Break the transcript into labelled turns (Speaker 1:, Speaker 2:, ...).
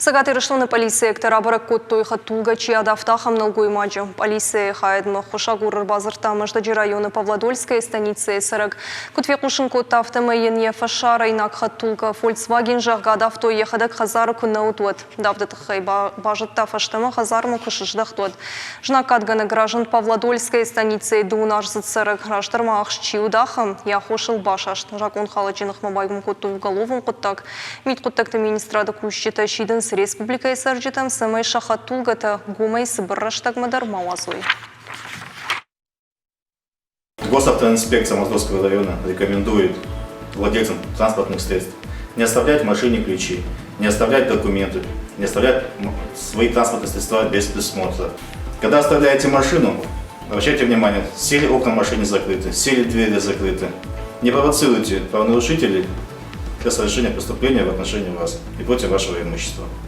Speaker 1: Цӕгат Ирыстоны пъӕлицӕйӕгтӕ рабӕрӕг кодтой, хӕдтулгӕ чи адавта, ахӕм нӕлгоймаджы. Пъӕлицӕйы хайадмӕ ӕххуысагур ӕрбадзырдта Мӕздӕджы районы Павлодольскӕйы станицӕйы цӕрӕг. Куыд фехъусын кодта, афтӕмӕй йын йӕ фӕсарӕйнаг хӕдтулгӕ Volkswagen, зӕгъгӕ, адавтой, йӕхӕдӕг хӕдзары куы нӕ уыд, уӕд. Давды тыххӕй базыдта, фӕстӕмӕ хӕдзармӕ куы сыздӕхт, уӕд. Знаггадгӕнӕг разынд Павлодольскӕйы станицӕйы дыууыназдзыд цӕрӕг. Раздӕр ма ахст чи уыд, ахӕм. Йӕ аххосыл басаст. Закъонхалӕджы ныхмӕ байгом кодтой уголовон хъуыддаг. Мидхъуыддӕгты министрады кусджытӕ сидынц республикӕйы цӕрджытӕм, цӕмӕй сӕ хӕдтулгӕтӕ гомӕй цыбыр рӕстӕгмӕ дӕр ма уадзой.
Speaker 2: Госавтоинспекция Московского района рекомендует владельцам транспортных средств не оставлять в машине ключи, не оставлять документы, не оставлять свои транспортные средства без присмотра. Когда оставляете машину, обращайте внимание, все ли окна в машине закрыты, все ли двери закрыты. Не провоцируйте правонарушителей для совершения преступления в отношении вас и против вашего имущества.